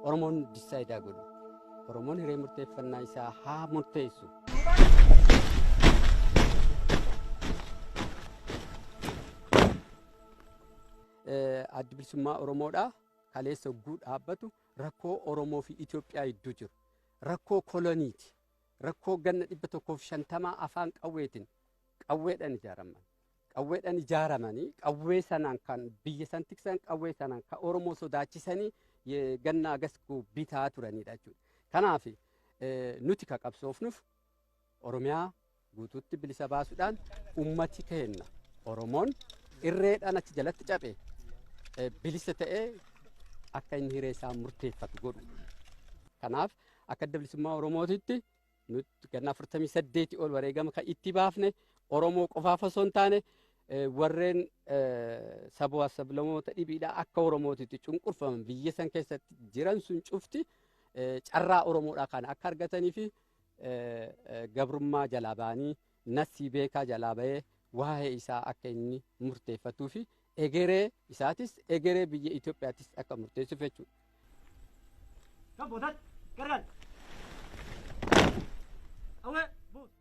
Oromoon decide godhu. Oromoon hiree murteeffannaa isaa haa murteessu. Addi Bilisummaa Oromoodhaa kaleessa hogguu dhaabbatu rakkoo Oromoo fi Itoophiyaa gidduu jiru. Rakkoo koloniiti. Rakkoo ganna 150 afaan qawweetiin qawweedhaan ijaaraman. Qawweedhaan ijaaramanii, qawwee sanaan kan biyya san tiksan, qawwee sanaan kan Oromoo sodaachisanii ganna agas bitaa turanidha jechuudha. Kanaaf nuti kan qabsoofnuuf Oromiyaa guutuutti bilisa baasuudhaan ummati keenya Oromoon irreedhaan achi jalatti cabe bilisa ta'ee akka inni hiree isaa murteeffatu godhu. Kanaaf akka Adda Bilisummaa Oromootitti nuti ganna 48 ol wareegama kan itti baafne Oromoo qofaaf osoo hin taane, warreen sabaa sablamoota dhibiidhaa akka Oromootitti cunqurfaman biyya san keessatti jiran sun cufti carraa Oromoodhaa kana akka argatanii fi gabrummaa jalaa ba'anii, nasii beekaa jalaa ba'ee waa'ee isaa akka inni murteeffatuu fi egeree isaatis egeree biyya Itoophiyaattis akka murteessuuf jechuudha. Kan gargar. Awwee buus.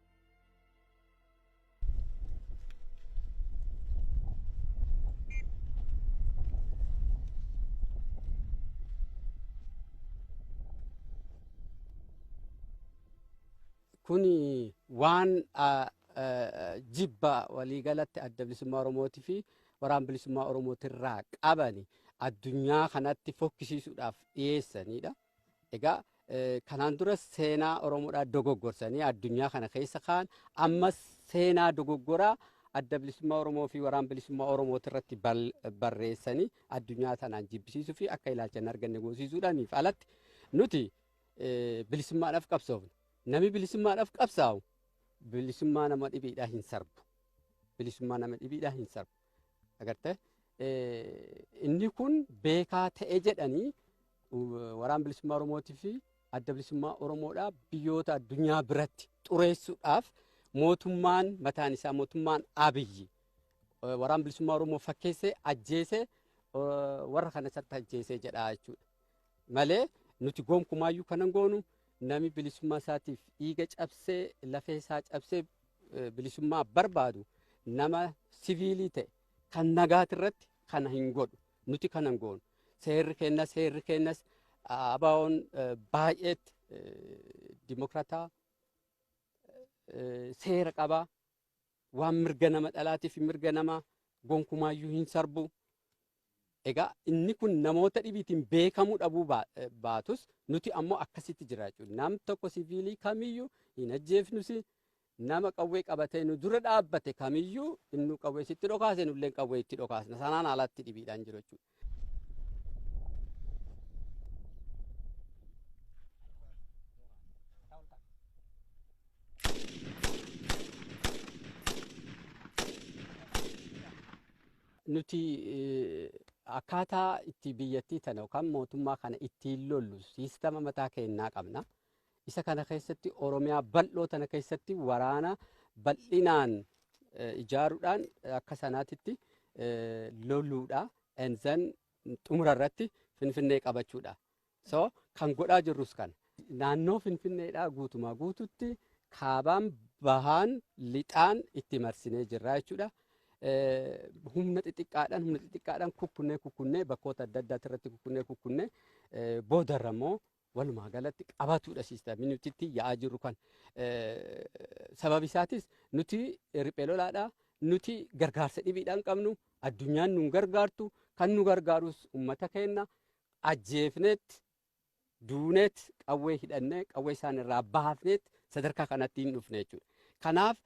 Kuni waan jibba waliigalatti Adda Bilisummaa Oromootii fi Waraana Bilisummaa Oromootirraa qabani addunyaa kanatti fokkisiisuudhaaf dhiyeessanidha. Egaa kanaan dura seenaa Oromoodhaa dogoggorsanii addunyaa kana keessa kaan, ammas seenaa dogoggoraa Adda Bilisummaa Oromoo fi Waraana Bilisummaa Oromootirratti barreessanii addunyaa tanaan jibbisiisuu fi akka ilaalcha hin arganne goosisuudhaaniif alatti nuti bilisummaadhaaf qabsoofna. Namni bilisummaadhaaf qabsaa'u bilisummaa nama dhibiidhaa hin sarbu. Bilisummaa nama dhibiidhaa hin sarbu. Agartee, inni kun beekaa ta'e jedhanii Waraana Bilisummaa Oromootii fi Adda Bilisummaa Oromoodhaa biyyoota addunyaa biratti xureessuudhaaf mootummaan mataan isaa, mootummaan Abiyyi, Waraana Bilisummaa Oromoo fakkeessee ajjeesee, warra kana isatti ajjeesee jedha jechuudha. Malee nuti gonkumaayyuu kanan goonu. Namni bilisummaa isaatiif dhiiga cabsee, lafee isaa cabsee bilisummaa barbaadu, nama siviilii ta'e kan nagaati irratti kana hin godhu. Nuti kana hin goonu. Seerri kennas ABO'n baay'eetti dimokrataa, seera qabaa, waan mirga nama dhalaatiif mirga nama gonkumaayyuu hin sarbu. Egaa inni kun namoota dhibiitiin beekamuu dhabuu baatus, nuti ammoo akkasitti jira jechuudha. Nam tokko siviilii kamiyyuu hin ajjeefnus, nama qawwee qabatee nu dura dhaabbate kamiyyuu inni qawwee sitti dhokaase, nullee qawwee itti dhokaasna. Sanaan alatti dhibiidhaan jiru jechuudha. Nuti akkaataa itti biyyattii tana yookaan mootummaa kana ittiin lollu siistama mataa keenyaa qabna. Isa kana keessatti Oromiyaa bal'oo tana keessatti waraana bal'inaan ijaaruudhaan akka sanaatitti loluudha. And then xumura irratti Finfinnee qabachuudha. So kan godhaa jirrus kana. Naannoo Finfinneedhaa guutumaa guututti kaabaan, bahaan, lixaan itti marsinee jirra jechuudha. Humna xixiqqaadhaan kukkunnee kukkunnee, bakkoota adda addaati irratti kukkunnee kukkunnee, boodarra immoo walumaa galatti qabatuudha siistamii nuti itti yaa'aa jirru kan. Sababi isaatis nuti riphee lolaadha. Nuti gargaarsa dhibiidhaan qabnu, addunyaan nu gargaartu, kan nu gargaarus uummata keenya ajjeefneet, duuneet, qawwee hidhannee, qawwee isaan irraa baafneet sadarkaa kanatti hin dhufne jechuudha. Kanaaf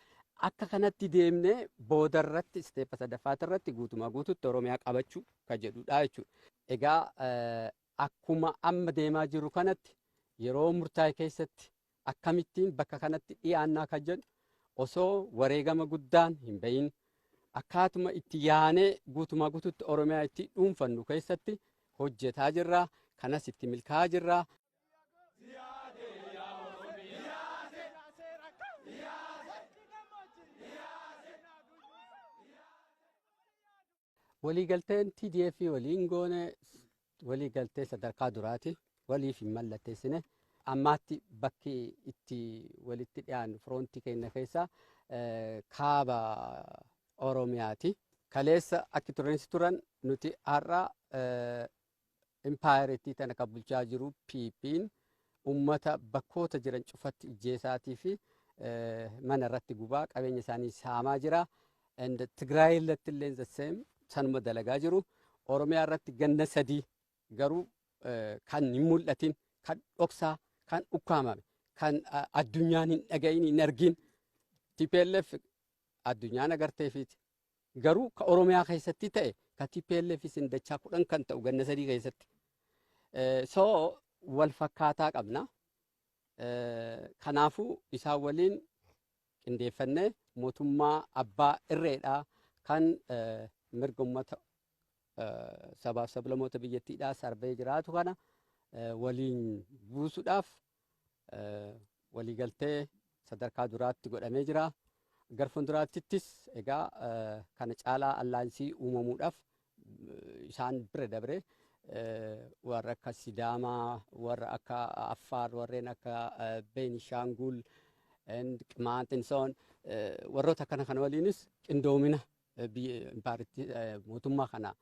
akka kanatti deemnee boodarratti step sadaffaati irratti guutumaa guututti Oromiyaa qabachuu kan jedhudha jechuudha. Egaa akkuma amma deemaa jiru kanatti yeroo murtaa'e keessatti akkamittiin bakka kanatti dhiyaannaa kan jedhu, osoo wareegama guddaan hin bahin akkaatuma itti yaanee guutumaa guututti Oromiyaa itti dhuunfannu keessatti hojjetaa jirra. Kanas itti milkaa'aa jirra. Waliigalteen TDF waliin goone waliigaltee sadarkaa duraati. Waliif hin mallatteessine. Ammaatti bakki itti walitti dhiyaannu firoontii keenya keessaa kaaba Oromiyaati. Kaleessa akki turanis turan, nuti har'a impaayerittii tana kan bulchaa jiru PP'n uummata bakkoota jiran cufatti ijjeesaatii fi mana irratti gubaa, qabeenya isaanii saamaa jira. Tigraay irratti illee the same sanuma dalagaa jiru. Oromiyaa irratti ganna 3 garuu kan hin mul'atin, kan dhoksaa, kan ukkaamame, kan addunyaan hin dhagayin, hin argin, TPLF addunyaan agarteefiiti. Garuu ka Oromiyaa keessatti ta'e ka TPLF isin dachaa 10 kan ta'u ganna 3 keessatti. So wal fakkaataa qabna. Kanaafuu isaan waliin qindeeffannee mootummaa abbaa irreedhaa kan mirga uummata sabaaf sablammoota biyyattiidhaa sarbee jiraatu kana waliin buusuudhaaf waliigaltee sadarkaa duraatti godhamee jira. Gara fuulduraattis egaa kana caalaa alliance uumamuudhaaf isaan bira dabre warra akka Sidaamaa, warra akka Affaar, warreen akka Beenishaangul, Qimaant and so on, warroota akkana kana waliinis qindoomina biyya mootummaa kana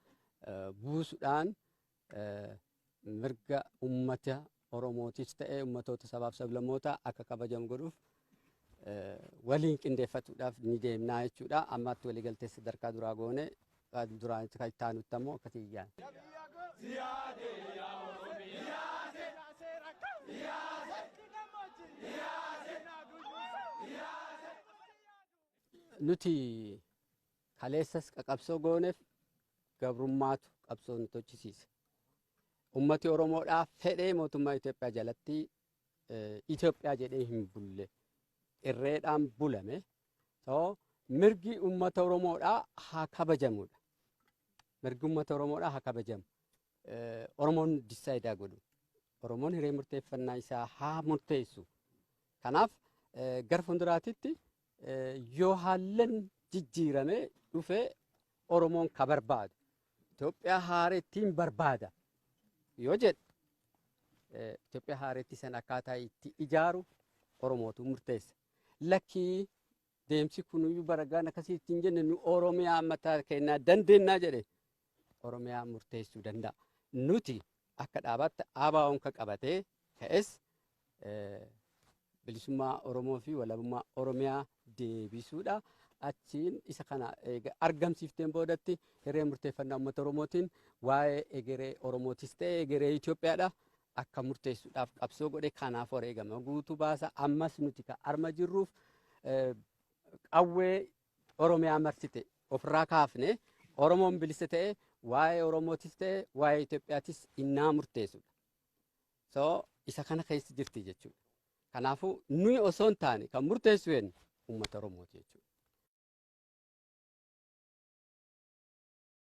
buusuudhaan mirga uummata Oromootis ta'ee uummatoota sabaaf sablammoota akka kabajamu godhuuf waliin qindeeffatuudhaaf ni deemnaa jechuudha. Ammaatti waliigaltee sadarkaa duraa goone, duraan kan itti aanutti ammoo akkasii iyyaan. Nuti kaleessas qaqabsoo gooneef gabrummaatu qabsoo nu tochisiise. Ummati Oromoodhaa fedhee mootummaa Itoophiyaa jalatti Itoophiyaa jedhee hin bulle. Irreedhaan bulame. So mirgi ummata Oromoodhaa haa kabajamudha. Mirgi ummata Oromoodhaa haa kabajamu. Oromoon decide godhu. Oromoon hiree murteeffannaa isaa haa murteessu. Kanaaf gara fuulduraatitti yoo haallan jijjiirame dhufee Oromoon ka barbaadu Itoophiyaa haarettiin barbaada yoo jedhe, Itoophiyaa haaretti san akkaataa itti ijaaru Oromootu murteessa. Lakkii, deemsi kunuyyuu baragaan akkasii ittiin jenne, nu Oromiyaa mataa keenyaa dandeennaa jedhe, Oromiyaa murteessuu danda'a. Nuti akka dhaabaatti ABO'n ka qabatee ka'es bilisummaa Oromoo fi walabummaa Oromiyaa deebisuudha. Achiin isa kana argamsiifteen boodatti hiree murteeffannaa uummata Oromootiin waa'ee egeree Oromootis ta'e egeree Itoophiyaadha akka murteessuudhaaf qabsoo godhe. Kanaaf wareegama guutuu baasa. Ammas nuti kan arma jirruuf qawwee Oromiyaa marsite ofirraa kaafne, Oromoon bilisa ta'e waa'ee Oromootis ta'e waa'ee Itoophiyaatis innaa murteessudha. So isa kana keessa jirti jechuudha. Kanaafuu nuyi osoo hin taane kan murteessu eenyu? Uummata Oromooti jechuudha.